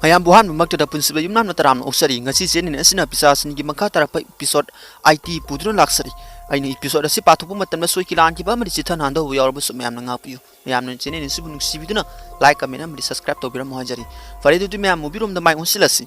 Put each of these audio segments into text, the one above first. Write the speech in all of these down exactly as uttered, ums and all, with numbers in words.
ꯃꯌꯥꯝꯕꯨ ꯑꯍꯥꯟꯕꯃꯛꯇꯗ ꯄꯨꯟꯁꯤꯕ ꯌꯨꯝꯅꯥꯝꯅ ꯇꯔꯥꯝꯅ ꯑꯣꯛꯆꯔꯤ꯫ ꯉꯁꯤ ꯆꯦꯅꯦꯜ ꯑꯁꯤꯅ ꯄꯤꯁꯥꯁꯤꯡꯒꯤ ꯃꯈꯥ ꯇꯥꯔꯛꯄ episode eighty ꯄꯨꯗꯨꯅ ꯂꯥꯛꯆꯔꯤ꯫ ꯑꯩꯅ episode ꯑꯁꯤ ꯄꯥꯊꯣꯛꯄ ꯃꯇꯝꯗ ꯁꯣꯏꯈꯤ ꯂꯥꯟꯈꯤꯕ ꯑꯃꯗꯤ ꯆꯤꯊ ꯅꯥꯟꯗꯕ ꯌꯥꯎꯔꯕꯁꯨ ꯃꯌꯥꯝꯅ ꯉꯥꯛꯄꯤꯌꯨ꯫ ꯃꯌꯥꯝꯅ ꯆꯦꯅꯦꯜ ꯑꯁꯤꯕꯨ ꯅꯨꯡꯁꯤꯕꯤꯗꯨꯅ like, comment ꯑꯃꯗꯤ subscribe ꯇꯧꯕꯤꯔꯝꯃꯨ ꯍꯥꯏꯖꯔꯤ꯫ ꯐꯔꯦ, ꯑꯗꯨꯗꯤ ꯃꯌꯥꯝ movie ꯔꯣꯝꯗ ꯃꯥꯏ ꯑꯣꯟꯁꯤꯜꯂꯁꯤ꯫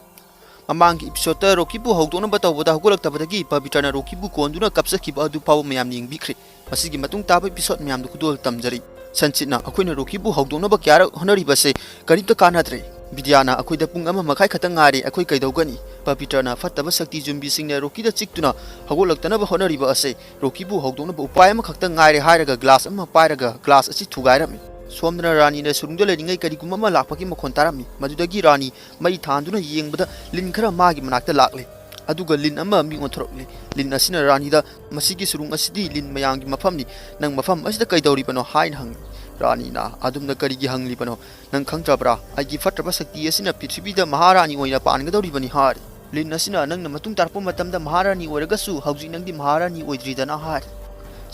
ꯃꯃꯥꯡꯒꯤ episode ꯔꯣꯀꯤꯕꯨ ꯍꯧꯗꯣꯛꯅꯕ ꯇꯧꯕꯗ ꯍꯧꯒꯠꯂꯛꯇꯕꯗꯒꯤ ꯄꯕꯤꯇ꯭ꯔꯅ ꯔꯣꯀꯤꯕꯨ ꯀꯣꯟꯗꯨꯅ ꯀꯞꯆꯈꯤꯕ ꯑꯗꯨ ꯐꯥꯎꯕ ꯃꯌꯥꯝꯅ ꯌꯦꯡꯕꯤꯈ꯭ꯔꯦ꯫ ꯃꯁꯤꯒꯤ ꯃꯇꯨꯡ ꯇꯥꯕ episode ꯃꯌꯥꯝꯗꯨ ꯈꯨꯗꯣꯜ ꯇꯝꯖꯔꯤ꯫ ꯁꯟꯆꯤꯠꯅ ꯑꯩꯈꯣꯏꯅ ꯔꯣꯀꯤꯕꯨ ꯍꯧꯗꯣꯛꯅꯕ ꯀꯌꯥꯔꯛ ꯍꯣꯠꯅꯔꯤꯕꯁꯦ ꯀꯔꯤꯝꯇ ꯀꯥꯟꯅꯗ꯭ꯔꯦ꯫ ꯕꯤꯗ꯭ꯌꯥꯅ ꯑꯩꯈꯣꯏꯗ ꯄꯨꯡ ꯑꯃ ꯃꯈꯥꯏ ꯈꯛꯇ ꯉꯥꯏꯔꯦ, ꯑꯩꯈꯣꯏ ꯀꯩꯗꯧꯒꯅꯤ? ꯄꯕꯤꯇ꯭ꯔꯅ ꯐꯠꯇꯕ ꯁꯛꯇꯤ ꯖꯨꯝꯕꯤꯁꯤꯡꯅ ꯔꯣꯀꯤꯗ ꯆꯤꯛꯇꯨꯅ ꯍꯧꯒꯠꯂꯛꯇꯅꯕ ꯍꯣꯠꯅꯔꯤꯕ ꯑꯁꯦ ꯔꯣꯀꯤꯕꯨ ꯍꯧꯗꯣꯛꯅꯕ ꯎꯄꯥꯏ ꯑꯃꯈꯛꯇ ꯉꯥꯏꯔꯦ ꯍꯥꯏꯔꯒ glass ꯑꯃ ꯄꯥꯏꯔꯒ glass ꯑꯁꯤ ꯊꯨꯒꯥꯏꯔꯝꯃꯤ꯫ ꯁꯣꯝꯗꯅ ꯔꯥꯅꯤꯅ ꯁꯨꯔꯨꯡꯗ ꯂꯩꯔꯤꯉꯩ ꯀꯔꯤꯒꯨꯝꯕ ꯑꯃ ꯂꯥꯛꯄꯒꯤ ꯃꯈꯣꯟ ꯇꯥꯔꯝꯃꯤ꯫ ꯃꯗꯨꯗꯒꯤ ꯔꯥꯅꯤ ꯃꯩ ꯊꯥꯟꯗꯨꯅ ꯌꯦꯡꯕꯗ ꯂꯤꯟ ꯈꯔ ꯃꯥꯒꯤ ꯃꯅꯥꯛꯇ ꯂꯥꯛꯂꯦ꯫ ꯑꯗꯨꯒ ꯂꯤꯟ ꯑꯃ ꯃꯤ ꯑꯣꯟꯊꯣꯔꯛꯂꯦ꯫ ꯂꯤꯟ ꯑꯁꯤꯅ ꯔꯥꯅꯤꯗ, "ꯃꯁꯤꯒꯤ ꯁꯨꯔꯨꯡ ꯑꯁꯤꯗꯤ ꯂꯤꯟ ꯃꯌꯥꯝꯒꯤ ꯃꯐꯝꯅꯤ, ꯅꯪ ꯃꯐꯝ ꯑꯁꯤꯗ ꯀꯩꯗꯧꯔꯤꯕꯅꯣ?" ꯍꯥꯏꯅ ꯍꯪꯉꯤ꯫ ꯔꯥꯅꯤꯅ, "ꯑꯗꯨꯝꯅ ꯀꯔꯤꯒꯤ ꯍꯪꯂꯤꯕꯅꯣ? ꯅꯪ ꯈꯪꯗ꯭ꯔꯕ꯭ꯔꯥ? ꯑꯩꯒꯤ ꯐꯠꯇ꯭ꯔꯕ ꯁꯛꯇꯤ ꯑꯁꯤꯅ ꯄ꯭ꯔꯤꯊꯤꯕꯤꯗ ꯃꯍꯥꯔꯥꯅꯤ ꯑꯣꯏꯅ ꯄꯥꯟꯒꯗꯧꯔꯤꯕꯅꯤ," ꯍꯥꯏꯔꯤ꯫ ꯂꯤꯟ ꯑꯁꯤꯅ, "ꯅꯪꯅ ꯃꯇꯨꯡ ꯇꯥꯔꯛꯄ ꯃꯇꯝꯗ ꯃꯍꯥꯔꯥꯅꯤ ꯑꯣꯏꯔꯒꯁꯨ ꯍꯧꯖꯤꯛ ꯅꯪꯗꯤ ꯃꯍꯥꯔꯥꯅꯤ ꯑꯣꯏꯗ꯭ꯔꯤꯗꯅ," ꯍꯥꯏꯔꯤ꯫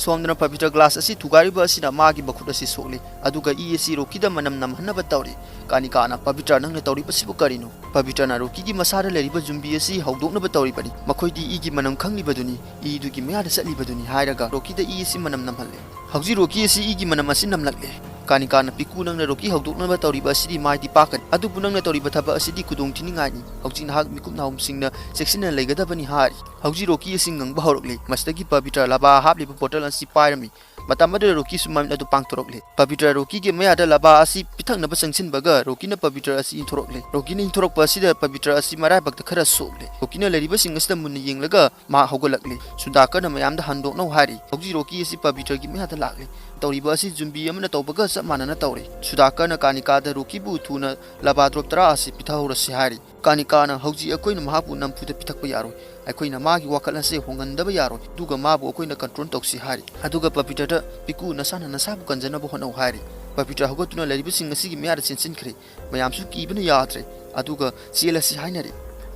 ꯁꯣꯝꯗꯅ ꯄꯕꯤꯇ꯭ꯔ glass ꯑꯁꯤ ꯊꯨꯒꯥꯏꯔꯤꯕ ꯑꯁꯤꯅ ꯃꯥꯒꯤ ꯃꯈꯨꯠ ꯑꯁꯤ ꯁꯣꯛꯂꯤ, ꯑꯗꯨꯒ ꯏ ꯑꯁꯤ ꯔꯣꯀꯤꯗ ꯃꯅꯝ ꯅꯝꯍꯟꯅꯕ ꯇꯧꯔꯤ꯫ ꯀꯥꯅꯤꯀꯥꯅ, "ꯄꯕꯤꯇ꯭ꯔ, ꯅꯪꯅ ꯇꯧꯔꯤꯕꯁꯤꯕꯨ ꯀꯔꯤꯅꯣ?" ꯄꯕꯤꯇ꯭ꯔꯅ, "ꯔꯣꯀꯤꯒꯤ ꯃꯁꯥꯗ ꯂꯩꯔꯤꯕ ꯖꯨꯝꯕꯤ ꯑꯁꯤ ꯍꯧꯗꯣꯛꯅꯕ ꯇꯧꯔꯤꯕꯅꯤ꯫ ꯃꯈꯣꯏꯗꯤ ꯏꯒꯤ ꯃꯅꯝ ꯈꯪꯂꯤꯕꯗꯨꯅꯤ, ꯏꯗꯨꯒꯤ ꯃꯌꯥꯗ ꯆꯠꯂꯤꯕꯗꯨꯅꯤ," ꯍꯥꯏꯔꯒ ꯔꯣꯀꯤꯗ ꯏ ꯑꯁꯤ ꯃꯅꯝ ꯅꯝꯍꯜꯂꯦ꯫ ꯍꯧꯖꯤꯛ ꯔꯣꯀꯤ ꯑꯁꯤ ꯏꯒꯤ ꯃꯅꯝ ꯑꯁꯤ ꯅꯝꯂꯛꯂꯦ꯫ ꯀꯥꯅꯤꯀꯥꯅ, "ꯄꯤꯀꯨ, ꯅꯪꯅ ꯔꯣꯀꯤ ꯍꯧꯗꯣꯛꯅꯕ ꯇꯧꯔꯤꯕ ꯑꯁꯤꯗꯤ ꯃꯥꯏꯗꯤ ꯄꯥꯛꯀꯅꯤ, ꯑꯗꯨꯕꯨ ꯅꯪꯅ ꯇꯧꯔꯤꯕ ꯊꯕꯛ ꯑꯁꯤꯗꯤ ꯈꯨꯗꯣꯡ ꯊꯤꯅꯤꯡꯉꯥꯏꯅꯤ꯫ ꯍꯧꯖꯤꯛ ꯅꯍꯥꯛ ꯃꯤꯀꯨꯞ ꯅꯥꯍꯨꯝꯁꯤꯡꯅ ꯆꯦꯛꯁꯤꯟꯅ ꯂꯩꯒꯗꯕꯅꯤ," ꯍꯥꯏꯔꯤ꯫ ꯍꯧꯖꯤꯛ ꯔꯣꯀꯤ ꯑꯁꯤ ꯉꯪꯕ ꯍꯧꯔꯛꯂꯦ꯫ ꯃꯁꯤꯗꯒꯤ ꯄꯕꯤꯇ꯭ꯔ ꯂꯕꯥ ꯍꯥꯞꯂꯤꯕ bottle ꯑꯁꯤ ꯄꯥꯏꯔꯝꯃꯤ꯫ ꯃꯇꯝ ꯑꯗꯨꯗ ꯔꯣꯀꯤꯁꯨ ꯃꯃꯤꯠ ꯑꯗꯨ ꯄꯥꯡꯊꯣꯔꯛꯂꯦ꯫ ꯄꯕꯤꯇ꯭ꯔ ꯔꯣꯀꯤꯒꯤ ꯃꯌꯥꯗ ꯂꯕꯥ ꯑꯁꯤ ꯄꯤꯊꯛꯅꯕ ꯆꯪꯁꯤꯟꯕꯒ ꯔꯣꯀꯤꯅ ꯄꯕꯤꯇ꯭ꯔ ꯑꯁꯤ ꯏꯟꯊꯣꯔꯛꯂꯦ꯫ ꯔꯣꯀꯤꯅ ꯏꯟꯊꯣꯔꯛꯄ ꯑꯁꯤꯗ ꯄꯕꯤꯇ꯭ꯔ ꯑꯁꯤ ꯃꯔꯥꯏꯕꯛꯇ ꯈꯔ ꯁꯣꯛꯂꯦ꯫ ꯔꯣꯀꯤꯅ ꯂꯩꯔꯤꯕꯁꯤꯡ ꯑꯁꯤꯗ ꯃꯨꯟꯅ ꯌꯦꯡꯂꯒ ꯃꯍꯥꯛ ꯍꯧꯒꯠꯂꯛꯂꯦ꯫ ꯁꯨꯗꯥꯀꯔꯅ ꯃꯌꯥꯝꯗ ꯍꯟꯗꯣꯛꯅꯧ ꯍꯥꯏꯔꯤ꯫ ꯍꯧꯖꯤꯛ ꯔꯣꯀꯤ ꯑꯁꯤ ꯄꯕꯤꯇ꯭ꯔꯒꯤ ꯃꯌꯥꯗ ꯂꯥꯛꯂꯦ꯫ ꯇꯧꯔꯤꯕ ꯑꯁꯤ ꯖꯨꯝꯕꯤ ꯑꯃꯅ ꯇꯧꯕꯒ ꯆꯞ ꯃꯥꯟꯅꯅ ꯇꯧꯔꯦ꯫ ꯁꯨꯗꯥꯀꯔꯅ ꯀꯥꯅꯤꯀꯥꯗ ꯔꯣꯀꯤꯕꯨ ꯊꯨꯅ ꯂꯕꯥ drop ꯇꯔꯥ ꯑꯁꯤ ꯄꯤꯊꯍꯧꯔꯁꯤ ꯍꯥꯏꯔꯤ꯫ ꯀꯥꯅꯤꯀꯥꯅ, "ꯍꯧꯖꯤꯛ ꯑꯩꯈꯣꯏꯅ ꯃꯍꯥꯛꯄꯨ ꯅꯝꯐꯨꯗ ꯄꯤꯊꯛꯄ ꯌꯥꯔꯣꯏ꯫ ꯑꯩꯈꯣꯏꯅ ꯃꯥꯒꯤ ꯋꯥꯈꯜ ꯑꯁꯦ ꯍꯣꯡꯍꯟꯗꯕ ꯌꯥꯔꯣꯏ, ꯑꯗꯨꯒ ꯃꯥꯕꯨ ꯑꯩꯈꯣꯏꯅ control ꯇꯧꯁꯤ," ꯍꯥꯏꯔꯤ꯫ ꯑꯗꯨꯒ ꯄꯕꯤꯇ꯭ꯔꯗ, "ꯄꯤꯀꯨ, ꯅꯁꯥꯅ ꯅꯁꯥꯕꯨ ꯀꯟꯖꯅꯕ ꯍꯣꯠꯅꯧ," ꯍꯥꯏꯔꯤ꯫ ꯄꯕꯤꯇ꯭ꯔ ꯍꯧꯒꯠꯇꯨꯅ ꯂꯩꯔꯤꯕꯁꯤꯡ ꯑꯁꯤꯒꯤ ꯃꯌꯥꯗ ꯆꯦꯟꯁꯤꯟꯈ꯭ꯔꯦ꯫ ꯃꯌꯥꯝꯁꯨ ꯀꯤꯕꯅ ꯌꯥꯗ꯭ꯔꯦ꯫ ꯑꯗꯨꯒ ꯆꯦꯜꯂꯁꯤ ꯍꯥꯏꯅꯔꯦ꯫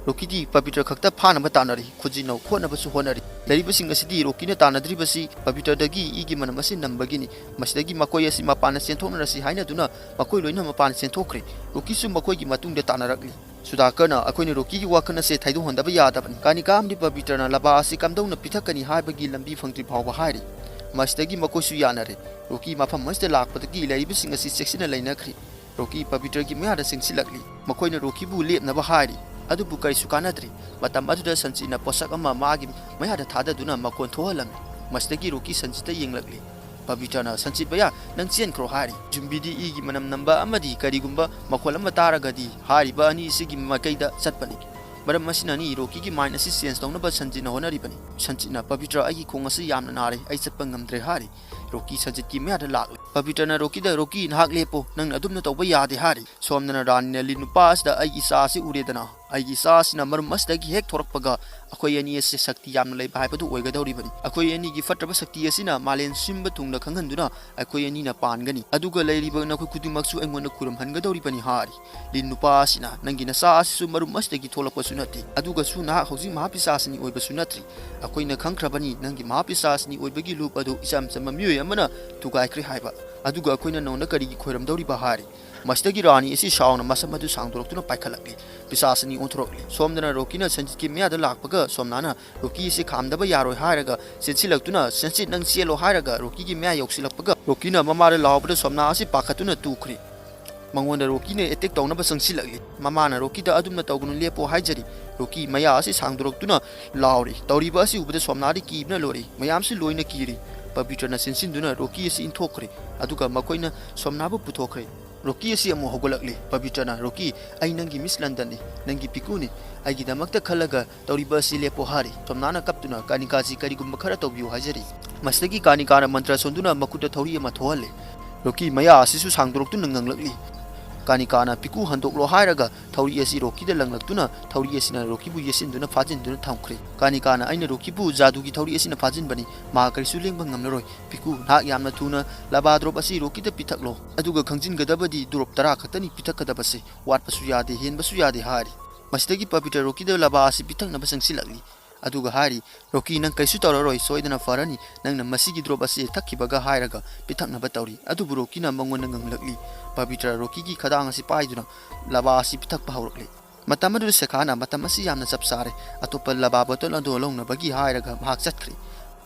ꯔꯣꯀꯤꯗꯤ ꯄꯕꯤꯇ꯭ꯔ ꯈꯛꯇ ꯐꯥꯅꯕ ꯇꯥꯟꯅꯔꯤ, ꯈꯨꯖꯤꯟꯅꯧ ꯈꯣꯠꯅꯕꯁꯨ ꯍꯣꯠꯅꯔꯤ꯫ ꯂꯩꯔꯤꯕꯁꯤꯡ ꯑꯁꯤꯗꯤ ꯔꯣꯀꯤꯅ ꯇꯥꯟꯅꯗ꯭ꯔꯤꯕꯁꯤ ꯄꯕꯤꯇ꯭ꯔꯗꯒꯤ ꯏꯒꯤ ꯃꯅꯝ ꯑꯁꯤ ꯅꯝꯕꯒꯤꯅꯤ꯫ ꯃꯁꯤꯗꯒꯤ ꯃꯈꯣꯏ ꯑꯁꯤ ꯃꯄꯥꯟꯗ ꯆꯦꯟꯊꯣꯛꯅꯔꯁꯤ ꯍꯥꯏꯅꯗꯨꯅ ꯃꯈꯣꯏ ꯂꯣꯏꯅ ꯃꯄꯥꯟꯗ ꯆꯦꯟꯊꯣꯛꯈ꯭ꯔꯦ꯫ ꯔꯣꯀꯤꯁꯨ ꯃꯈꯣꯏꯒꯤ ꯃꯇꯨꯡꯗ ꯇꯥꯟꯅꯔꯛꯂꯤ꯫ ꯁꯨꯗꯥꯀꯔꯅ ꯑꯩꯈꯣꯏꯅ ꯔꯣꯀꯤꯒꯤ ꯋꯥꯈꯜ ꯑꯁꯦ ꯊꯩꯗꯣꯛꯍꯟꯗꯕ ꯌꯥꯗꯕꯅꯤ꯫ ꯀꯥꯅꯤꯀꯥ ꯑꯃꯗꯤ ꯄꯕꯤꯇ꯭ꯔꯅ ꯂꯕꯥ ꯑꯁꯤ ꯀꯝꯗꯧꯅ ꯄꯤꯊꯛꯀꯅꯤ ꯍꯥꯏꯕꯒꯤ ꯂꯝꯕꯤ ꯐꯪꯗ꯭ꯔꯤ ꯐꯥꯎꯕ ꯍꯥꯏꯔꯤ꯫ ꯃꯁꯤꯗꯒꯤ ꯃꯈꯣꯏꯁꯨ ꯌꯥꯅꯔꯦ꯫ ꯔꯣꯀꯤ ꯃꯐꯝ ꯑꯁꯤꯗ ꯂꯥꯛꯄꯗꯒꯤ ꯂꯩꯔꯤꯕꯁꯤꯡ ꯑꯁꯤ ꯆꯦꯛꯁꯤꯟꯅ ꯂꯩꯅꯈ꯭ꯔꯤ꯫ ꯔꯣꯀꯤ ꯄꯕꯤꯇ꯭ꯔꯒꯤ ꯃꯌꯥꯗ ꯆꯪꯁꯤꯜꯂꯛꯂꯤ꯫ ꯃꯈꯣꯏꯅ ꯔꯣꯀꯤꯕꯨ ꯂꯦꯞꯅꯕ ꯍꯥꯏꯔꯤ, ꯑꯗꯨꯕꯨ ꯀꯔꯤꯁꯨ ꯀꯥꯟꯅꯗ꯭ꯔꯦ꯫ ꯃꯇꯝ ꯑꯗꯨꯗ ꯁꯟꯆꯤꯠꯅ ꯄꯣꯠꯁꯛ ꯑꯃ ꯃꯥꯒꯤ ꯃꯌꯥꯗ ꯊꯥꯗꯗꯨꯅ ꯃꯀꯣꯟ ꯊꯣꯛꯍꯜꯂꯝꯃꯤ꯫ ꯃꯁꯤꯗꯒꯤ ꯔꯣꯀꯤ ꯁꯟꯆꯤꯠꯇ ꯌꯦꯡꯂꯛꯂꯤ꯫ ꯄꯕꯤꯇ꯭ꯔꯅ ꯁꯟꯆꯤꯠ ꯃꯌꯥ, "ꯅꯪ ꯆꯦꯟꯈ꯭ꯔꯣ" ꯍꯥꯏꯔꯤ꯫ ꯌꯨꯝꯕꯤꯗꯤ ꯏꯒꯤ ꯃꯅꯝ ꯅꯝꯕ ꯑꯃꯗꯤ ꯀꯔꯤꯒꯨꯝꯕ ꯃꯈꯣꯜ ꯑꯃ ꯇꯥꯔꯒꯗꯤ ꯍꯥꯏꯔꯤꯕ ꯑꯅꯤ ꯑꯁꯤꯒꯤ ꯃꯥꯏꯀꯩꯗ ꯆꯠꯄꯅꯤ꯫ ꯃꯔꯝ ꯑꯁꯤꯅꯅꯤ ꯔꯣꯀꯤꯒꯤ ꯃꯥꯏꯟ ꯑꯁꯤ ꯆꯦꯟꯖ ꯇꯧꯅꯕ ꯁꯟꯆꯤꯠꯅ ꯍꯣꯠꯅꯔꯤꯕꯅꯤ꯫ ꯁꯟꯆꯤꯠꯅ, "ꯄꯕꯤꯇ꯭ꯔ, ꯑꯩꯒꯤ ꯈꯣꯡ ꯑꯁꯤ ꯌꯥꯝꯅ ꯅꯥꯔꯦ, ꯑꯩ ꯆꯠꯄ ꯉꯝꯗ꯭ꯔꯦ" ꯍꯥꯏꯔꯤ꯫ ꯔꯣꯀꯤ ꯁꯟꯆꯤꯠꯀꯤ ꯃꯌꯥꯗ ꯂꯥꯛꯂꯦ꯫ ꯄꯕꯤꯇ꯭ꯔꯅ ꯔꯣꯀꯤꯗ, "ꯔꯣꯀꯤ, ꯅꯍꯥꯛ ꯂꯦꯞꯄꯣ, ꯅꯪꯅ ꯑꯗꯨꯝꯅ ꯇꯧꯕ ꯌꯥꯗꯦ" ꯍꯥꯏꯔꯤ꯫ ꯁꯣꯝꯗꯅ ꯔꯥꯅꯤꯅ ꯂꯤꯟ ꯅꯨꯄꯥ ꯑꯁꯤꯗ, "ꯑꯩꯒꯤ ꯏꯆꯥ ꯑꯁꯤ ꯎꯔꯦꯗꯅ, ꯑꯩꯒꯤ ꯏꯆꯥ ꯑꯁꯤꯅ ꯃꯔꯨꯝ ꯑꯁꯤꯗꯒꯤ ꯍꯦꯛ ꯊꯣꯔꯛꯄꯒ ꯑꯩꯈꯣꯏ ꯑꯅꯤ ꯑꯁꯤ ꯁꯛꯇꯤ ꯌꯥꯝꯅ ꯂꯩꯕ ꯍꯥꯏꯕꯗꯨ ꯑꯣꯏꯒꯗꯧꯔꯤꯕꯅꯤ꯫ ꯑꯩꯈꯣꯏ ꯑꯅꯤꯒꯤ ꯐꯠꯇ꯭ꯔꯕ ꯁꯛꯇꯤ ꯑꯁꯤꯅ ꯃꯥꯂꯦꯝ ꯁꯤꯟꯕ ꯊꯨꯡꯅ ꯈꯪꯍꯟꯗꯨꯅ ꯑꯩꯈꯣꯏ ꯑꯅꯤꯅ ꯄꯥꯟꯒꯅꯤ꯫ ꯑꯗꯨꯒ ꯂꯩꯔꯤꯕ ꯅꯈꯣꯏ ꯈꯨꯗꯤꯡꯃꯛꯁꯨ ꯑꯩꯉꯣꯟꯗ ꯈꯨꯔꯨꯝꯍꯟꯒꯗꯧꯔꯤꯕꯅꯤ" ꯍꯥꯏꯔꯤ꯫ ꯂꯤꯟ ꯅꯨꯄꯥ ꯑꯁꯤꯅ, "ꯅꯪꯒꯤ ꯅꯆꯥ ꯑꯁꯤꯁꯨ ꯃꯔꯨꯝ ꯑꯁꯤꯗꯒꯤ ꯊꯣꯛꯂꯛꯄꯁꯨ ꯅꯠꯇꯦ, ꯑꯗꯨꯒꯁꯨ ꯅꯍꯥꯛ ꯍꯧꯖꯤꯛ ꯃꯍꯥꯄꯤꯁꯥꯁꯤꯅꯤ ꯑꯣꯏꯕꯁꯨ ꯅꯠꯇ꯭ꯔꯤ꯫ ꯑꯩꯈꯣꯏꯅ ꯈꯪꯈ꯭ꯔꯕꯅꯤ, ꯅꯪꯒꯤ ꯃꯍꯥꯄꯤꯁꯥꯁꯤꯅꯤ ꯑꯣꯏꯕꯒꯤ ꯂꯨꯞ ꯑꯗꯨ ꯏꯆꯝ ꯆꯝꯕ ꯃꯤꯑꯣꯏ ꯑꯃꯅ ꯊꯨꯒꯥꯏꯈ꯭ꯔꯦ ꯍꯥꯏꯕ꯫ ꯑꯗꯨꯒ ꯑꯩꯈꯣꯏꯅ ꯅꯉꯣꯟꯗ ꯀꯔꯤꯒꯤ ꯈꯣꯏꯔꯝꯗꯧꯔꯤꯕ?" ꯍꯥꯏꯔꯤ꯫ ꯃꯁꯤꯗꯒꯤ ꯔꯥꯅꯤ ꯑꯁꯤ ꯁꯥꯎꯅ ꯃꯁꯝ ꯑꯗꯨ ꯁꯥꯡꯗꯣꯔꯛꯇꯨꯅ ꯄꯥꯏꯈꯠꯂꯛꯂꯤ꯫ ꯄꯤꯁꯥꯁꯤꯅꯤ ꯑꯣꯟꯊꯣꯔꯛꯂꯤ꯫ ꯁꯣꯝꯗꯅ ꯔꯣꯀꯤꯅ ꯁꯟꯖꯤꯠꯀꯤ ꯃꯌꯥꯗ ꯂꯥꯛꯄꯒ ꯁꯣꯝꯅꯥꯅ ꯔꯣꯀꯤ ꯑꯁꯤ ꯈꯥꯝꯗꯕ ꯌꯥꯔꯣꯏ ꯍꯥꯏꯔꯒ ꯆꯦꯟꯁꯤꯜꯂꯛꯇꯨꯅ, "ꯁꯟꯖꯤꯠ, ꯅꯪ ꯆꯦꯜꯂꯣ" ꯍꯥꯏꯔꯒ ꯔꯣꯀꯤꯒꯤ ꯃꯌꯥ ꯌꯧꯁꯤꯜꯂꯛꯄꯒ ꯔꯣꯀꯤꯅ ꯃꯃꯥꯗ ꯂꯥꯎꯕꯗ ꯁꯣꯝꯅꯥ ꯑꯁꯤ ꯄꯥꯈꯠꯇꯨꯅ ꯇꯨꯈ꯭ꯔꯦ꯫ ꯃꯉꯣꯟꯗ ꯔꯣꯀꯤꯅ ꯑꯦꯇꯦꯛ ꯇꯧꯅꯕ ꯆꯪꯁꯤꯜꯂꯛꯂꯤ꯫ ꯃꯃꯥꯅ ꯔꯣꯀꯤꯗ, "ꯑꯗꯨꯝꯅ ꯇꯧꯒꯅꯨ, ꯂꯦꯞꯄꯣ" ꯍꯥꯏꯖꯔꯤ꯫ ꯔꯣꯀꯤ ꯃꯌꯥ ꯑꯁꯤ ꯁꯥꯡꯗꯣꯔꯛꯇꯨꯅ ꯂꯥꯎꯔꯤ꯫ ꯇꯧꯔꯤꯕ ꯑꯁꯤ ꯎꯕꯗ ꯁꯣꯝꯅꯥꯗꯤ ꯀꯤꯕꯅ ꯂꯣꯏꯔꯦ꯫ ꯃꯌꯥꯝꯁꯨ ꯂꯣꯏꯅ ꯀꯤꯔꯤ꯫ ꯄꯕꯤꯇ꯭ꯔꯅ ꯆꯦꯟꯁꯤꯟꯗꯨꯅ ꯔꯣꯀꯤ ꯑꯁꯤ ꯏꯟꯊꯣꯛꯈ꯭ꯔꯦ꯫ ꯑꯗꯨꯒ ꯃꯈꯣꯏꯅ ꯁꯣꯝꯅꯥꯕꯨ ꯄꯨꯊꯣꯛꯈ꯭ꯔꯦ꯫ ꯔꯣꯀꯤ ꯑꯁꯤ ꯑꯃꯨꯛ ꯍꯧꯒꯠꯂꯛꯂꯤ꯫ ꯄꯕꯤꯇ꯭ꯔꯅ, "ꯔꯣꯀꯤ, ꯑꯩ ꯅꯪꯒꯤ ꯃꯤꯁ ꯂꯟꯗꯟꯅꯤ, ꯅꯪꯒꯤ ꯄꯤꯀꯨꯅꯤ꯫ ꯑꯩꯒꯤꯗꯃꯛꯇ ꯈꯜꯂꯒ ꯇꯧꯔꯤꯕ ꯑꯁꯤ ꯂꯦꯞꯄꯣ" ꯍꯥꯏꯔꯤ꯫ ꯁꯣꯝꯅꯥꯅ ꯀꯞꯇꯨꯅ, "ꯀꯥꯅꯤꯀꯥꯖꯤ, ꯀꯔꯤꯒꯨꯝꯕ ꯈꯔ ꯇꯧꯕꯤꯌꯨ" ꯍꯥꯏꯖꯔꯤ꯫ ꯃꯁꯤꯗꯒꯤ ꯀꯥꯅꯤꯀꯥꯅ ꯃꯟꯇ꯭ꯔ ꯁꯣꯟꯗꯨꯅ ꯃꯈꯨꯠꯇ ꯊꯧꯔꯤ ꯑꯃ ꯊꯣꯛꯍꯜꯂꯤ꯫ ꯔꯣꯀꯤ ꯃꯌꯥ ꯑꯁꯤꯁꯨ ꯁꯥꯡꯗꯣꯔꯛꯇꯨꯅ ꯉꯪꯂꯛꯂꯤ꯫ ꯀꯥꯅꯤꯀꯥꯅ, "ꯄꯤꯀꯨ, ꯍꯟꯗꯣꯛꯂꯣ" ꯍꯥꯏꯔꯒ ꯊꯧꯔꯤ ꯑꯁꯤ ꯔꯣꯀꯤꯗ ꯂꯪꯂꯛꯇꯨꯅ ꯊꯧꯔꯤ ꯑꯁꯤꯅ ꯔꯣꯀꯤꯕꯨ ꯌꯦꯠꯁꯤꯟꯗꯨꯅ ꯐꯥꯖꯤꯟꯗꯨꯅ ꯊꯝꯈ꯭ꯔꯦ꯫ ꯀꯥꯅꯤꯀꯥꯅ, "ꯑꯩꯅ ꯔꯣꯀꯤꯕꯨ ꯖꯥꯗꯨꯒꯤ ꯊꯧꯔꯤ ꯑꯁꯤꯅ ꯐꯥꯖꯤꯟꯕꯅꯤ, ꯃꯍꯥꯛ ꯀꯔꯤꯁꯨ ꯂꯦꯡꯕ ꯉꯝꯂꯔꯣꯏ꯫ ꯄꯤꯀꯨ, ꯅꯍꯥꯛ ꯌꯥꯝꯅ ꯊꯨꯅ ꯂꯕꯥ ꯗ꯭ꯔꯣꯞ ꯑꯁꯤ ꯔꯣꯀꯤꯗ ꯄꯤꯊꯛꯂꯣ꯫ ꯑꯗꯨꯒ ꯈꯪꯖꯤꯟꯒꯗꯕꯗꯤ ꯗ꯭ꯔꯣꯞ ꯇꯔꯥ ꯈꯛꯇꯅꯤ ꯄꯤꯊꯛꯀꯗꯕꯁꯦ, ꯋꯥꯠꯄꯁꯨ ꯌꯥꯗꯦ, ꯍꯦꯟꯕꯁꯨ ꯌꯥꯗꯦ" ꯍꯥꯏꯔꯤ꯫ ꯃꯁꯤꯗꯒꯤ ꯄꯕꯤꯇ꯭ꯔ ꯔꯣꯀꯤꯗ ꯂꯕꯥ ꯑꯁꯤ ꯄꯤꯊꯛꯅꯕ ꯆꯪꯁꯤꯜꯂꯛꯂꯤ꯫ ꯑꯗꯨꯒ ꯍꯥꯏꯔꯤ, "ꯔꯣꯀꯤ, ꯅꯪ ꯀꯩꯁꯨ ꯇꯧꯔꯔꯣꯏ, ꯁꯣꯏꯗꯅ ꯐꯔꯅꯤ, ꯅꯪꯅ ꯃꯁꯤꯒꯤ ꯗ꯭ꯔꯣꯞ ꯑꯁꯤ ꯊꯛꯈꯤꯕꯒ" ꯍꯥꯏꯔꯒ ꯄꯤꯊꯛꯅꯕ ꯇꯧꯔꯤ꯫ ꯑꯗꯨꯕꯨ ꯔꯣꯀꯤꯅ ꯃꯉꯣꯟꯗ ꯉꯝꯂꯛꯂꯤ꯫ ꯄꯕꯤꯇ꯭ꯔ ꯔꯣꯀꯤꯒꯤ ꯈꯗꯥꯡ ꯑꯁꯤ ꯄꯥꯏꯗꯨꯅ ꯂꯕꯥ ꯑꯁꯤ ꯄꯤꯊꯛꯄ ꯍꯧꯔꯛꯂꯤ꯫ ꯃꯇꯝ ꯑꯗꯨꯗ ꯁꯦꯈꯥꯅ ꯃꯇꯝ ꯑꯁꯤ ꯌꯥꯝꯅ ꯆꯞ ꯆꯥꯔꯦ, ꯑꯇꯣꯞꯄ ꯂꯕꯥ ꯕꯣꯇꯜ ꯑꯗꯨ ꯂꯧꯅꯕꯒꯤ ꯍꯥꯏꯔꯒ ꯃꯍꯥꯛ ꯆꯠꯈ꯭ꯔꯦ꯫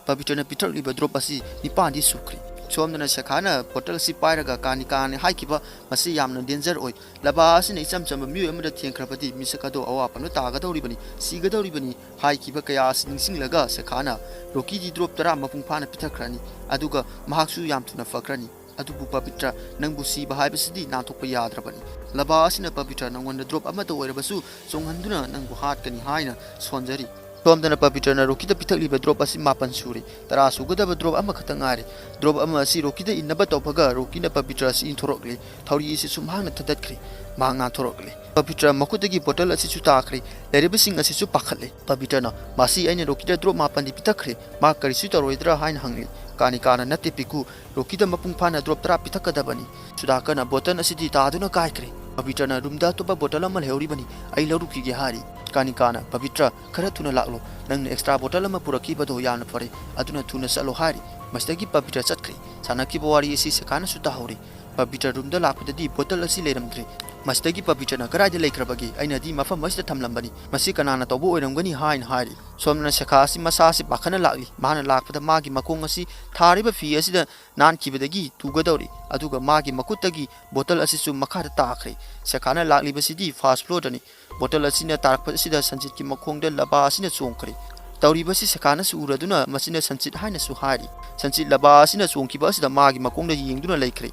ꯄꯕꯤꯇ꯭ꯔꯅ ꯄꯤꯊꯛꯂꯤꯕ ꯗ꯭ꯔꯣꯞ ꯑꯁꯤ ꯅꯤꯄꯥꯟꯗꯤ ꯁꯨꯈ꯭ꯔꯦ꯫ ꯁꯣꯝꯗꯅ ꯁꯦꯈꯥꯅ ꯕꯣꯇꯜ ꯑꯁꯤ ꯄꯥꯏꯔꯒ ꯀꯥꯅꯤꯀꯥꯅ ꯍꯥꯏꯈꯤꯕ, "ꯃꯁꯤ ꯌꯥꯝꯅ ꯗꯦꯟꯖꯔ ꯑꯣꯏ꯫ ꯂꯕꯥ ꯑꯁꯤꯅ ꯏꯆꯝ ꯆꯝꯕ ꯃꯤꯑꯣꯏ ꯑꯃꯗ ꯊꯦꯡꯈ꯭ꯔꯕꯗꯤ ꯃꯤꯁꯛ ꯑꯗꯨ ꯑꯋꯥ ꯄꯟꯕ ꯇꯥꯒꯗꯧꯔꯤꯕꯅꯤ, ꯁꯤꯒꯗꯧꯔꯤꯕꯅꯤ" ꯍꯥꯏꯈꯤꯕ ꯀꯌꯥ ꯑꯁꯤ ꯅꯤꯡꯁꯤꯡꯂꯒ ꯁꯦꯈꯥꯅ ꯔꯣꯀꯤꯗꯤ ꯗ꯭ꯔꯣꯞ ꯇꯔꯥ ꯃꯄꯨꯡ ꯐꯥꯅ ꯄꯤꯊꯛꯈ꯭ꯔꯅꯤ, ꯑꯗꯨꯒ ꯃꯍꯥꯛꯁꯨ ꯌꯥꯝ ꯊꯨꯅ ꯐꯈ꯭ꯔꯅꯤ꯫ "ꯑꯗꯨꯕꯨ ꯄꯕꯤꯇ꯭ꯔ, ꯅꯪꯕꯨ ꯁꯤꯕ ꯍꯥꯏꯕꯁꯤꯗꯤ ꯅꯥꯟꯊꯣꯛꯄ ꯌꯥꯗ꯭ꯔꯕꯅꯤ꯫ ꯂꯕꯥ ꯑꯁꯤꯅ ꯄꯕꯤꯇ꯭ꯔ ꯅꯪꯉꯣꯟꯗ ꯗ꯭ꯔꯣꯞ ꯑꯃꯠꯇ ꯑꯣꯏꯔꯕꯁꯨ ꯆꯣꯡꯍꯟꯗꯨꯅ ꯅꯪꯕꯨ ꯍꯥꯠꯀꯅꯤ" ꯍꯥꯏꯅ ꯁꯣꯟꯖꯔꯤ꯫ ꯁꯣꯝꯗꯅ ꯄꯕꯤꯇ꯭ꯔꯅ ꯔꯣꯀꯤꯗ ꯄꯤꯊꯛꯂꯤꯕ ꯗ꯭ꯔꯣꯞ ꯑꯁꯤ ꯃꯥꯄꯟ ꯁꯨꯔꯦ꯫ ꯇꯔꯥ ꯁꯨꯒꯗꯕ ꯗ꯭ꯔꯣꯞ ꯑꯃꯈꯛꯇ ꯉꯥꯏꯔꯦ꯫ ꯗ꯭ꯔꯣꯞ ꯑꯃ ꯑꯁꯤ ꯔꯣꯀꯤꯗ ꯏꯟꯅꯕ ꯇꯧꯕꯒ ꯔꯣꯀꯤꯅ ꯄꯕꯤꯇ꯭ꯔ ꯑꯁꯤ ꯏꯟꯊꯣꯔꯛꯂꯦ꯫ ꯊꯧꯔꯤ ꯑꯁꯤꯁꯨ ꯃꯍꯥꯛꯅ ꯊꯥꯗꯠꯈ꯭ꯔꯦ꯫ ꯃꯍꯥꯛ ꯅꯥꯟꯊꯣꯔꯛꯂꯦ꯫ ꯄꯕꯤꯇ꯭ꯔ ꯃꯈꯨꯠꯇꯒꯤ ꯕꯣꯇꯜ ꯑꯁꯤꯁꯨ ꯇꯥꯈ꯭ꯔꯦ꯫ ꯂꯩꯔꯤꯕꯁꯤꯡ ꯑꯁꯤꯁꯨ ꯄꯥꯈꯠꯂꯦ꯫ ꯄꯕꯤꯇ꯭ꯔꯅ, "ꯃꯁꯤ ꯑꯩꯅ ꯔꯣꯀꯤꯗ ꯗ꯭ꯔꯣꯞ ꯃꯥꯄꯟꯗꯤ ꯄꯤꯊꯛꯈ꯭ꯔꯦ, ꯃꯥ ꯀꯔꯤꯁꯨ ꯇꯧꯔꯣꯏꯗ꯭ꯔꯥ?" ꯍꯥꯏꯅ ꯍꯪꯂꯤ꯫ ꯀꯥꯅꯤꯀꯥꯅ, "ꯅꯠꯇꯦ ꯄꯤꯀꯨ, ꯔꯣꯀꯤꯗ ꯃꯄꯨꯡ ꯐꯥꯅ ꯗ꯭ꯔꯣꯞ ꯇꯔꯥ ꯄꯤꯊꯛꯀꯗꯕꯅꯤ꯫ ꯁꯨꯗꯥꯀꯔꯅ, ꯕꯣꯇꯜ ꯑꯁꯤꯗꯤ ꯇꯥꯗꯨꯅ ꯀꯥꯏꯈ꯭ꯔꯦ꯫ ꯄꯕꯤꯇ꯭ꯔꯅ, ꯔꯨꯝꯗ ꯑꯇꯣꯞꯄ ꯕꯣꯇꯜ ꯑꯃ ꯂꯩꯍꯧꯔꯤꯕꯅꯤ, ꯑꯩ ꯂꯧꯔꯨꯈꯤꯒꯦ" ꯍꯥꯏꯔꯤ꯫ ꯀꯥꯅꯤꯀꯥꯅ, "ꯄꯕꯤꯇ꯭ꯔ, ꯈꯔ ꯊꯨꯅ ꯂꯥꯛꯂꯣ꯫ ꯅꯪꯅ ꯑꯦꯛꯁꯇ꯭ꯔꯥ ꯕꯣꯇꯜ ꯑꯃ ꯄꯨꯔꯛꯈꯤꯕꯗꯣ ꯌꯥꯝꯅ ꯐꯔꯦ, ꯑꯗꯨꯅ ꯊꯨꯅ ꯆꯠꯂꯣ" ꯍꯥꯏꯔꯤ꯫ ꯃꯁꯤꯗꯒꯤ ꯄꯕꯤꯇ꯭ꯔ ꯆꯠꯈ꯭ꯔꯦ꯫ ꯁꯥꯟꯅꯈꯤꯕ ꯋꯥꯔꯤ ꯑꯁꯤ ꯁꯦꯈꯥꯅꯁꯨ ꯇꯥꯍꯧꯔꯤ꯫ ꯄꯕꯤꯇ꯭ꯔ ꯔꯨꯝꯗ ꯂꯥꯛꯄꯗꯗꯤ ꯕꯣꯇꯜ ꯑꯁꯤ ꯂꯩꯔꯝꯗ꯭ꯔꯦ꯫ ꯃꯁꯤꯗꯒꯤ ꯄꯕꯤꯇ꯭ꯔꯅ, "ꯀꯗꯥꯏꯗ ꯂꯩꯈ꯭ꯔꯕꯒꯦ? ꯑꯩꯅꯗꯤ ꯃꯐꯝ ꯑꯁꯤꯗ ꯊꯝꯂꯝꯕꯅꯤ꯫ ꯃꯁꯤ ꯀꯅꯥꯅ ꯇꯧꯕ ꯑꯣꯏꯔꯝꯒꯅꯤ?" ꯍꯥꯏꯅ ꯍꯥꯏꯔꯤ꯫ ꯁꯣꯝꯗꯅ ꯁꯦꯈꯥ ꯑꯁꯤ ꯃꯁꯥ ꯑꯁꯤ ꯄꯥꯈꯠꯅ ꯂꯥꯛꯂꯤ꯫ ꯃꯍꯥꯛꯅ ꯂꯥꯛꯄꯗ ꯃꯥꯒꯤ ꯃꯈꯣꯡ ꯑꯁꯤ ꯊꯥꯔꯤꯕ ꯐꯤ ꯑꯁꯤꯗ ꯅꯥꯟꯈꯤꯕꯗꯒꯤ ꯇꯨꯒꯗꯧꯔꯤ, ꯑꯗꯨꯒ ꯃꯥꯒꯤ ꯃꯈꯨꯠꯇꯒꯤ ꯕꯣꯇꯜ ꯑꯁꯤꯁꯨ ꯃꯈꯥꯗ ꯇꯥꯈ꯭ꯔꯦ꯫ ꯁꯦꯈꯥꯅ ꯂꯥꯛꯂꯤꯕꯁꯤꯗꯤ ꯐꯥꯔꯁ ꯐ꯭ꯂꯣꯔꯗꯅꯤ꯫ ꯕꯣꯇꯜ ꯑꯁꯤꯅ ꯇꯥꯔꯛꯄ ꯑꯁꯤꯗ ꯁꯟꯖꯤꯠꯀꯤ ꯃꯈꯣꯡꯗ ꯂꯕꯥ ꯑꯁꯤꯅ ꯆꯣꯡꯈ꯭ꯔꯦ꯫ ꯇꯧꯔꯤꯕꯁꯤ ꯁꯦꯈꯥꯅꯁꯨ ꯎꯔꯗꯨꯅ ꯃꯁꯤꯅ ꯁꯟꯖꯤꯠ ꯍꯥꯏꯅꯁꯨ ꯍꯥꯏꯔꯤ꯫ ꯁꯟꯖꯤꯠ ꯂꯕꯥ ꯑꯁꯤꯅ ꯆꯣꯡꯈꯤꯕ ꯑꯁꯤꯗ ꯃꯥꯒꯤ ꯃꯈꯣꯡꯗ ꯌꯦꯡꯗꯨꯅ ꯂꯩꯈ꯭ꯔꯦ꯫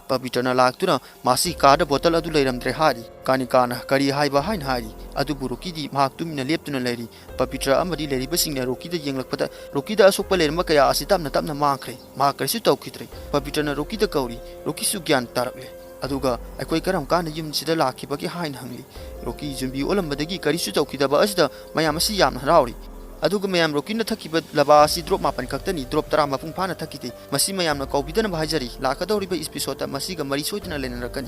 ꯄꯕꯤꯇ꯭ꯔꯅ ꯂꯥꯛꯇꯨꯅ ꯃꯥꯁꯤ ꯀꯥꯗ ꯕꯣꯇꯜ ꯑꯗꯨ ꯂꯩꯔꯝꯗ꯭ꯔꯦ ꯍꯥꯏꯔꯤ꯫ ꯀꯥꯅꯤꯀꯥꯅ, "ꯀꯔꯤ ꯍꯥꯏꯕ?" ꯍꯥꯏꯅ ꯍꯥꯏꯔꯤ꯫ ꯑꯗꯨꯕꯨ ꯔꯣꯀꯤꯗꯤ ꯃꯍꯥꯛ ꯇꯨꯃꯤꯟꯅ ꯂꯦꯞꯇꯨꯅ ꯂꯩꯔꯤ꯫ ꯄꯕꯤꯇ꯭ꯔ ꯑꯃꯗꯤ ꯂꯩꯔꯤꯕꯁꯤꯡꯅ ꯔꯣꯀꯤꯗ ꯌꯦꯡꯂꯛꯄꯗ ꯔꯣꯀꯤꯗ ꯑꯁꯣꯛꯄ ꯂꯩꯔꯝꯕ ꯀꯌꯥ ꯑꯁꯤ ꯇꯞꯅ ꯇꯞꯅ ꯃꯥꯡꯈ꯭ꯔꯦ꯫ ꯃꯍꯥꯛ ꯀꯔꯤꯁꯨ ꯇꯧꯈꯤꯗ꯭ꯔꯦ꯫ ꯄꯕꯤꯇ꯭ꯔꯅ ꯔꯣꯀꯤꯗ ꯀꯧꯔꯤ꯫ ꯔꯣꯀꯤꯁꯨ ꯒ꯭ꯌꯥꯟ ꯇꯥꯔꯛꯂꯦ꯫ ꯑꯗꯨꯒ, "ꯑꯩꯈꯣꯏ ꯀꯔꯝ ꯀꯥꯟꯗ ꯌꯨꯝꯁꯤꯗ ꯂꯥꯛꯈꯤꯕꯒꯦ?" ꯍꯥꯏꯅ ꯍꯪꯂꯤ꯫ ꯔꯣꯀꯤ ꯌꯨꯝꯕꯤ ꯑꯣꯜꯂꯝꯕꯗꯒꯤ ꯀꯔꯤꯁꯨ ꯇꯧꯈꯤꯗꯕ ꯑꯁꯤꯗ ꯃꯌꯥꯝ ꯑꯁꯤ ꯌꯥꯝꯅ ꯍꯔꯥꯎꯔꯤ꯫ ꯑꯗꯨꯒ ꯃꯌꯥꯝ ꯔꯣꯀꯤꯅ ꯊꯛꯈꯤꯕ ꯂꯕꯥ ꯑꯁꯤ ꯗ꯭ꯔꯣꯞ ꯃꯥꯄꯟ ꯈꯛꯇꯅꯤ, ꯗ꯭ꯔꯣꯞ ꯇꯔꯥ ꯃꯄꯨꯡ ꯐꯥꯅ ꯊꯛꯈꯤꯗꯦ꯫ ꯃꯁꯤ ꯃꯌꯥꯝꯅ ꯀꯥꯎꯕꯤꯗꯅꯕ ꯍꯥꯏꯖꯔꯤ꯫ ꯂꯥꯛꯀꯗꯧꯔꯤꯕ ꯏꯄꯤꯁꯣꯗꯇ ꯃꯁꯤꯒ ꯃꯔꯤ ꯁꯣꯏꯗꯅ ꯂꯩꯅꯔꯛꯀꯅꯤ꯫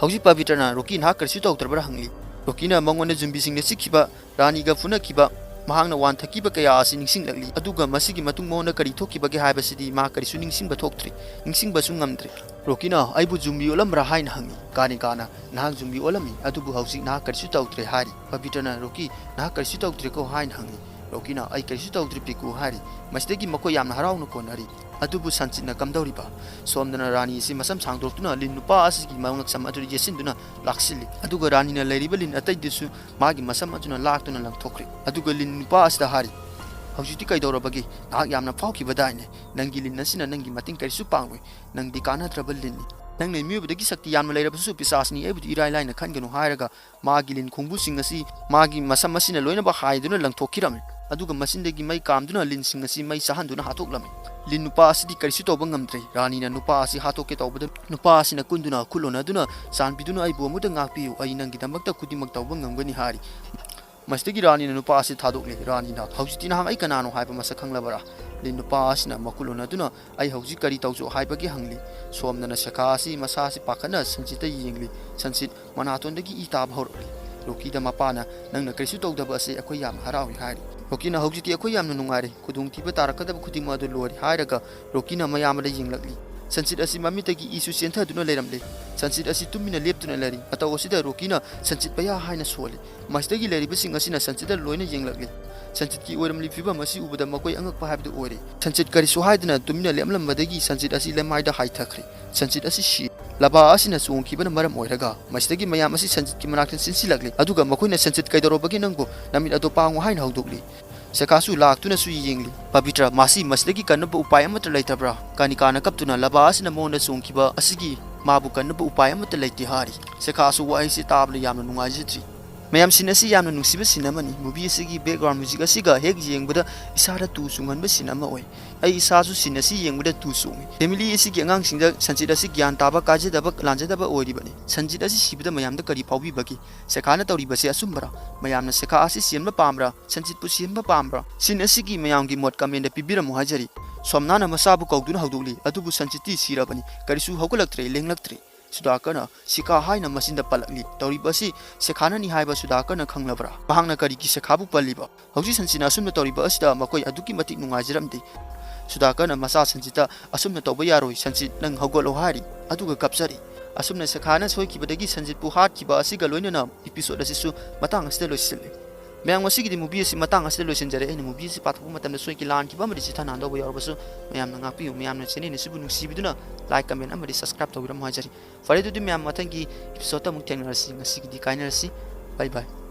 ꯍꯧꯖꯤꯛ ꯄꯕꯤꯇ꯭ꯔꯅ ꯔꯣꯀꯤ, "ꯅꯍꯥꯛ ꯀꯔꯤꯁꯨ ꯇꯧꯗ꯭ꯔꯕ꯭ꯔꯥ?" ꯍꯪꯂꯤ꯫ ꯔꯣꯀꯤꯅ ꯃꯉꯣꯟꯗ ꯖꯨꯝꯕꯤꯁꯤꯡꯅ ꯆꯤꯛꯈꯤꯕ, ꯔꯥꯅꯤꯒ ꯐꯨꯅꯈꯤꯕ, ꯃꯍꯥꯛꯅ ꯋꯥꯟꯊꯈꯤꯕ ꯀꯌꯥ ꯑꯁꯤ ꯅꯤꯡꯁꯤꯡꯂꯛꯂꯤ꯫ ꯑꯗꯨꯒ ꯃꯁꯤꯒꯤ ꯃꯇꯨꯡ ꯃꯉꯣꯟꯗ ꯀꯔꯤ ꯊꯣꯛꯈꯤꯕꯒꯦ ꯍꯥꯏꯕꯁꯤꯗꯤ ꯃꯍꯥꯛ ꯀꯔꯤꯁꯨ ꯅꯤꯡꯁꯤꯡꯕ ꯊꯣꯛꯇ꯭ꯔꯤ, ꯅꯤꯡꯁꯤꯡꯕꯁꯨ ꯉꯝꯗ꯭ꯔꯤ꯫ ꯔꯣꯀꯤꯅ, "ꯑꯩꯕꯨ ꯖꯨꯝꯕꯤ ꯑꯣꯜꯂꯝꯕ꯭ꯔꯥ?" ꯍꯥꯏꯅ ꯍꯪꯉꯤ꯫ ꯀꯥꯅꯤꯀꯥꯅ, "ꯅꯍꯥꯛ ꯖꯨꯝꯕꯤ ꯑꯣꯜꯂꯝꯃꯤ, ꯑꯗꯨꯕꯨ ꯍꯧꯖꯤꯛ ꯅꯍꯥꯛ ꯀꯔꯤꯁꯨ ꯇꯧꯗ꯭ꯔꯦ" ꯍꯥꯏꯔꯤ꯫ ꯄꯕꯤꯇ꯭ꯔꯅ, "ꯔꯣꯀꯤ, ꯅꯍꯥꯛ ꯀꯔꯤꯁꯨ ꯇꯧꯗ꯭ꯔꯦꯀꯣ?" ꯍꯥꯏꯅ ꯍꯪꯉꯤ꯫ ꯔꯣꯀꯤꯅ, "ꯑꯩ ꯀꯔꯤꯁꯨ ꯇꯧꯗ꯭ꯔꯦ, ꯄꯤꯀꯨ" ꯍꯥꯏꯔꯤ꯫ ꯃꯁꯤꯗꯒꯤ ꯃꯈꯣꯏ ꯌꯥꯝꯅ ꯍꯔꯥꯎꯅ ꯀꯣꯟꯅꯔꯤ꯫ ꯑꯗꯨꯕꯨ ꯁꯟꯆꯤꯠꯅ ꯀꯝꯗꯧꯔꯤꯕ? ꯁꯣꯝꯗꯅ ꯔꯥꯅꯤ ꯑꯁꯤ ꯃꯁꯝ ꯁꯥꯡꯗꯣꯔꯛꯇꯨꯅ ꯂꯤꯟ ꯅꯨꯄꯥ ꯑꯁꯤꯒꯤ ꯃꯉꯛꯁꯝ ꯑꯗꯨꯗ ꯌꯦꯠꯁꯤꯟꯗꯨꯅ ꯂꯥꯛꯁꯤꯜꯂꯤ꯫ ꯑꯗꯨꯒ ꯔꯥꯅꯤꯅ ꯂꯩꯔꯤꯕ ꯂꯤꯟ ꯑꯇꯩꯗꯨꯁꯨ ꯃꯥꯒꯤ ꯃꯁꯝ ꯑꯗꯨꯅ ꯂꯥꯛꯇꯨꯅ ꯂꯪꯊꯣꯛꯈ꯭ꯔꯦ꯫ ꯑꯗꯨꯒ ꯂꯤꯟ ꯅꯨꯄꯥ ꯑꯁꯤꯗ ꯍꯥꯏꯔꯤ, "ꯍꯧꯖꯤꯛꯇꯤ ꯀꯩꯗꯧꯔꯕꯒꯦ? ꯅꯍꯥꯛ ꯌꯥꯝꯅ ꯐꯥꯎꯈꯤꯕꯗꯥꯏꯅꯦ? ꯅꯪꯒꯤ ꯂꯤꯟ ꯑꯁꯤꯅ ꯅꯪꯒꯤ ꯃꯇꯦꯡ ꯀꯔꯤꯁꯨ ꯄꯥꯡꯂꯣꯏ꯫ ꯅꯪꯗꯤ ꯀꯥꯟꯅꯗ꯭ꯔꯕ ꯂꯤꯟꯅꯤ꯫ ꯅꯪꯅ ꯃꯤꯑꯣꯏꯕꯗꯒꯤ ꯁꯛꯇꯤ ꯌꯥꯝꯅ ꯂꯩꯔꯕꯁꯨ ꯄꯤꯁꯥꯁꯅꯤ, ꯑꯩꯕꯨꯗꯤ ꯏꯔꯥꯏ ꯂꯥꯏꯅ ꯈꯟꯒꯅꯨ" ꯍꯥꯏꯔꯒ ꯃꯥꯒꯤ ꯂꯤꯟ ꯈꯣꯡꯕꯨꯁꯤꯡ ꯑꯁꯤ ꯃꯥꯒꯤ ꯃꯁꯝ ꯑꯁꯤꯅ ꯂꯣꯏꯅꯃꯛ ꯍꯥꯏꯗꯨꯅ ꯂꯪꯊꯣꯛꯈꯤꯔꯝꯃꯤ꯫ ꯑꯗꯨꯒ ꯃꯆꯤꯟꯗꯒꯤ ꯃꯩ ꯀꯥꯝꯗꯨꯅ ꯂꯤꯟꯁꯤꯡ ꯑꯁꯤ ꯃꯩ ꯆꯥꯍꯟꯗꯨꯅ ꯍꯥꯠꯇꯣꯛꯂꯝꯃꯤ꯫ ꯂꯤꯟ ꯅꯨꯄꯥ ꯑꯁꯤꯗꯤ ꯀꯔꯤꯁꯨ ꯇꯧꯕ ꯉꯝꯗ꯭ꯔꯦ꯫ ꯔꯥꯅꯤꯅ ꯅꯨꯄꯥ ꯑꯁꯤ ꯍꯥꯠꯇꯣꯛꯀꯦ ꯇꯧꯕꯗ ꯅꯨꯄꯥ ꯑꯁꯤꯅ ꯀꯨꯟꯗꯨꯅ ꯈꯨꯠ ꯂꯣꯟꯅꯗꯨꯅ, "ꯆꯥꯟꯕꯤꯗꯨꯅ ꯑꯩꯕꯨ ꯑꯃꯨꯛꯇ ꯉꯥꯛꯄꯤꯌꯨ, ꯑꯩ ꯅꯪꯒꯤꯗꯃꯛꯇ ꯈꯨꯗꯤꯡꯃꯛ ꯇꯧꯕ ꯉꯝꯒꯅꯤ" ꯍꯥꯏꯔꯤ꯫ ꯃꯁꯤꯗꯒꯤ ꯔꯥꯅꯤꯅ ꯅꯨꯄꯥ ꯑꯁꯤ ꯊꯥꯗꯣꯛꯂꯦ꯫ ꯔꯥꯅꯤꯅ, "ꯍꯧꯖꯤꯛꯇꯤ ꯅꯍꯥꯛ ꯑꯩ ꯀꯅꯥꯅꯣ ꯍꯥꯏꯕ ꯃꯁꯛ ꯈꯪꯂꯕꯔꯥ?" ꯂꯤꯟ ꯅꯨꯄꯥ ꯑꯁꯤꯅ ꯃꯈꯨꯠ ꯂꯣꯟꯅꯗꯨꯅ, "ꯑꯩ ꯍꯧꯖꯤꯛ ꯀꯔꯤ ꯇꯧꯖꯧ ꯍꯥꯏꯕꯒꯦ?" ꯍꯪꯂꯤ꯫ ꯁꯣꯝꯗꯅ ꯁꯦꯈꯥ ꯑꯁꯤ ꯃꯁꯥ ꯑꯁꯤ ꯄꯥꯈꯠꯅ ꯁꯟꯆꯤꯠꯇ ꯌꯦꯡꯂꯤ꯫ ꯁꯟꯆꯤꯠ ꯃꯅꯥꯇꯣꯟꯗꯒꯤ ꯏ ꯇꯥꯕ ꯍꯧꯔꯛꯂꯤ꯫ ꯔꯣꯀꯤꯗ ꯃꯄꯥꯅ, "ꯅꯪꯅ ꯀꯔꯤꯁꯨ ꯇꯧꯗꯕ ꯑꯁꯤ ꯑꯩꯈꯣꯏ ꯌꯥꯝꯅ ꯍꯔꯥꯎꯏ" ꯍꯥꯏꯔꯤ꯫ ꯔꯣꯀꯤꯅ, "ꯍꯧꯖꯤꯛꯇꯤ ꯑꯩꯈꯣꯏ ꯌꯥꯝꯅ ꯅꯨꯡꯉꯥꯏꯔꯦ, ꯈꯨꯗꯣꯡꯊꯤꯕ ꯇꯥꯔꯛꯀꯗꯕ ꯈꯨꯗꯤꯡꯃꯛ ꯑꯗꯨ ꯂꯣꯏꯔꯦ" ꯍꯥꯏꯔꯒ ꯔꯣꯀꯤꯅ ꯃꯌꯥꯝꯕꯗ ꯌꯦꯡꯂꯛꯂꯤ꯫ ꯁꯟꯆꯤꯠ ꯑꯁꯤ ꯃꯃꯤꯠꯇꯒꯤ ꯏꯁꯨ ꯆꯦꯟꯊꯗꯨꯅ ꯂꯩꯔꯝꯂꯦ꯫ ꯁꯟꯆꯤꯠ ꯑꯁꯤ ꯇꯨꯃꯤꯟꯅ ꯂꯦꯞꯇꯨꯅ ꯂꯩꯔꯤ꯫ ꯃꯇꯧ ꯑꯁꯤꯗ ꯔꯣꯀꯤꯅ ꯁꯟꯆꯤꯠ ꯄꯩꯌꯥ ꯍꯥꯏꯅ ꯁꯣꯜꯂꯤ꯫ ꯃꯁꯤꯗꯒꯤ ꯂꯩꯔꯤꯕꯁꯤꯡ ꯑꯁꯤꯅ ꯁꯟꯆꯤꯠꯇ ꯂꯣꯏꯅ ꯌꯦꯡꯂꯛꯂꯤ꯫ ꯁꯟꯆꯤꯠꯀꯤ ꯑꯣꯏꯔꯝꯂꯤ ꯐꯤꯕꯝ ꯑꯁꯤ ꯎꯕꯗ ꯃꯈꯣꯏ ꯑꯉꯛꯄ ꯍꯥꯏꯕꯗꯨ ꯑꯣꯏꯔꯦ꯫ ꯁꯟꯆꯤꯠ ꯀꯔꯤꯁꯨ ꯍꯥꯏꯗꯅ ꯇꯨꯃꯤꯟꯅ ꯂꯦꯞꯂꯝꯕꯗꯒꯤ ꯁꯟꯆꯤꯠ ꯑꯁꯤ ꯂꯩꯃꯥꯏꯗ ꯍꯥꯏꯊꯈ꯭ꯔꯦ꯫ ꯁꯟꯆꯤꯠ ꯑꯁꯤ ꯁꯤ꯫ ꯂꯕꯥ ꯑꯁꯤꯅ ꯆꯣꯡꯈꯤꯕꯅ ꯃꯔꯝ ꯑꯣꯏꯔꯒ ꯃꯁꯤꯗꯒꯤ ꯃꯌꯥꯝ ꯑꯁꯤ ꯁꯟꯆꯤꯠꯀꯤ ꯃꯅꯥꯛꯇ ꯆꯦꯟꯁꯤꯜꯂꯛꯂꯤ꯫ ꯑꯗꯨꯒ ꯃꯈꯣꯏꯅ, "ꯁꯟꯆꯤꯠ, ꯀꯩꯗꯧꯔꯕꯒꯦ ꯅꯪꯕꯨ? ꯅꯃꯤꯠ ꯑꯗꯨ ꯄꯥꯡꯉꯨ" ꯍꯥꯏꯅ ꯍꯧꯗꯣꯛꯂꯤ꯫ ꯁꯦꯈꯥꯁꯨ ꯂꯥꯛꯇꯨꯅꯁꯨ ꯌꯦꯡꯂꯤ꯫ "ꯄꯕꯤꯇ꯭ꯔ, ꯃꯥꯁꯤ ꯃꯁꯤꯗꯒꯤ ꯀꯟꯅꯕ ꯎꯄꯥꯏ ꯑꯃꯠꯇ ꯂꯩꯇꯕ꯭ꯔꯥ?" ꯀꯥꯅꯤꯀꯥꯅ ꯀꯞꯇꯨꯅ, "ꯂꯕꯥ ꯑꯁꯤꯅ ꯃꯉꯣꯟꯗ ꯆꯣꯡꯈꯤꯕ ꯑꯁꯤꯒꯤ ꯃꯥꯕꯨ ꯀꯟꯅꯕ ꯎꯄꯥꯏ ꯑꯃꯠꯇ ꯂꯩꯇꯦ" ꯍꯥꯏꯔꯤ꯫ ꯁꯦꯈꯥꯁꯨ ꯋꯥꯍꯩꯁꯤ ꯇꯥꯕꯗ ꯌꯥꯝꯅ ꯅꯨꯡꯉꯥꯏꯖꯗ꯭ꯔꯤ꯫ ꯃꯌꯥꯝ, ꯁꯤꯟ ꯑꯁꯤ ꯌꯥꯝꯅ ꯅꯨꯡꯁꯤꯕ ꯁꯤꯟ ꯑꯃꯅꯤ꯫ ꯃꯨꯚꯤ ꯑꯁꯤꯒꯤ ꯕꯦꯛꯒ꯭ꯔꯥꯎꯟ ꯃ꯭ꯌꯨꯖꯤꯛ ꯑꯁꯤꯒ ꯍꯦꯛ ꯌꯦꯡꯕꯗ ꯏꯁꯥꯗ ꯇꯨ ꯆꯣꯡꯍꯟꯕ ꯁꯤꯟ ꯑꯃ ꯑꯣꯏ꯫ ꯑꯩ ꯏꯁꯥꯁꯨ ꯁꯤꯟ ꯑꯁꯤ ꯌꯦꯡꯕꯗ ꯇꯨ ꯆꯣꯡꯏ꯫ ꯐꯦꯃꯤꯂꯤ ꯑꯁꯤꯒꯤ ꯑꯉꯥꯡꯁꯤꯡꯗ ꯁꯟꯆꯤꯠ ꯑꯁꯤ ꯒ꯭ꯌꯥꯟ ꯇꯥꯕ, ꯀꯥꯏꯖꯗꯕ, ꯂꯥꯟꯖꯗꯕ ꯑꯣꯏꯔꯤꯕꯅꯤ꯫ ꯁꯟꯆꯤꯠ ꯑꯁꯤ ꯁꯤꯕꯗ ꯃꯌꯥꯝꯗ ꯀꯔꯤ ꯐꯥꯎꯕꯤꯕꯒꯦ? ꯁꯦꯈꯥꯅ ꯇꯧꯔꯤꯕꯁꯤ ꯑꯆꯨꯝꯕꯔꯥ? ꯃꯌꯥꯝꯅ ꯁꯦꯈꯥ ꯑꯁꯤ ꯁꯤꯍꯟꯕ ꯄꯥꯝꯕ꯭ꯔꯥ? ꯁꯟꯆꯤꯠꯄꯨ ꯁꯤꯍꯟꯕ ꯄꯥꯝꯕ꯭ꯔꯥ? ꯁꯤꯟ ꯑꯁꯤꯒꯤ ꯃꯌꯥꯝꯒꯤ ꯃꯣꯠ ꯀꯃꯦꯟꯗ ꯄꯤꯕꯤꯔꯝꯃꯨ ꯍꯥꯏꯖꯔꯤ꯫ ꯁꯣꯝꯅꯥꯅ ꯃꯆꯥꯕꯨ ꯀꯧꯗꯨꯅ ꯍꯧꯗꯣꯛꯂꯤ, ꯑꯗꯨꯕꯨ ꯁꯟꯆꯤꯠꯇꯤ ꯁꯤꯔꯕꯅꯤ꯫ ꯀꯔꯤꯁꯨ ꯍꯧꯒꯠꯂꯛꯇ꯭ꯔꯦ, ꯂꯦꯡꯂꯛꯇ꯭ꯔꯦ꯫ ꯁꯨꯗꯥꯀꯔꯅ ꯁꯤꯈꯥ ꯍꯥꯏꯅ ꯃꯆꯤꯟꯗ ꯄꯜꯂꯛꯂꯤ꯫ ꯇꯧꯔꯤꯕ ꯑꯁꯤ ꯁꯤꯈꯥꯅꯅꯤ ꯍꯥꯏꯕ ꯁꯨꯗꯥꯀꯔꯅ ꯈꯪꯂꯕ꯭ꯔꯥ? ꯃꯍꯥꯛꯅ ꯀꯔꯤꯒꯤ ꯁꯤꯈꯥꯕꯨ ꯄꯜꯂꯤꯕ? ꯍꯧꯖꯤꯛ ꯁꯟꯖꯤꯠꯅ ꯑꯁꯨꯝꯅ ꯇꯧꯔꯤꯕ ꯑꯁꯤꯗ ꯃꯈꯣꯏ ꯑꯗꯨꯛꯀꯤ ꯃꯇꯤꯛ ꯅꯨꯡꯉꯥꯏꯖꯔꯝꯗꯦ꯫ ꯁꯨꯗꯥꯀꯔꯅ ꯃꯆꯥ ꯁꯟꯖꯤꯠꯇ "ꯑꯁꯨꯝꯅ ꯇꯧꯕ ꯌꯥꯔꯣꯏ, ꯁꯟꯖꯤꯠ, ꯅꯪ ꯍꯧꯒꯠꯂꯣ" ꯍꯥꯏꯔꯤ꯫ ꯑꯗꯨꯒ ꯀꯞꯆꯔꯤ꯫ ꯑꯁꯨꯝꯅ ꯁꯤꯈꯥꯅ ꯁꯣꯏꯈꯤꯕꯗꯒꯤ ꯁꯟꯖꯤꯠꯄꯨ ꯍꯥꯠꯈꯤꯕ ꯑꯁꯤꯒ ꯂꯣꯏꯅꯅ episode ꯑꯁꯤꯁꯨ ꯃꯇꯥꯡ ꯑꯁꯤꯗ ꯂꯣꯏꯁꯤꯜꯂꯤ꯫ ꯃꯌꯥꯝ, ꯉꯁꯤꯒꯤꯗꯤ movie ꯑꯁꯤ ꯃꯇꯥꯡ ꯑꯁꯤꯗ ꯂꯣꯏꯁꯤꯟꯖꯔꯦ꯫ ꯑꯩꯅ movie ꯑꯁꯤ ꯄꯥꯊꯣꯛꯄ ꯃꯇꯝꯗ ꯁꯣꯏꯈꯤ ꯂꯥꯟꯈꯤꯕ ꯑꯃꯗꯤ ꯆꯤꯊ ꯅꯥꯟꯗꯧꯕ ꯌꯥꯎꯔꯕꯁꯨ ꯃꯌꯥꯝꯅ ꯉꯥꯛꯄꯤꯌꯨ꯫ ꯃꯌꯥꯝꯅ channel ꯑꯁꯤꯕꯨ ꯅꯨꯡꯁꯤꯕꯤꯗꯨꯅ like, comment ꯑꯃꯗꯤ subscribe ꯇꯧꯕꯤꯔꯝꯃꯨ ꯍꯥꯏꯖꯔꯤ꯫ ꯐꯔꯦ, ꯑꯗꯨꯗꯤ ꯃꯌꯥꯝ, ꯃꯊꯪꯒꯤ episode ꯑꯃꯨꯛ ꯊꯦꯡꯅꯔꯁꯤ꯫ ꯉꯁꯤꯒꯤꯗꯤ ꯀꯥꯏꯅꯔꯁꯤ꯫ Bye bye꯫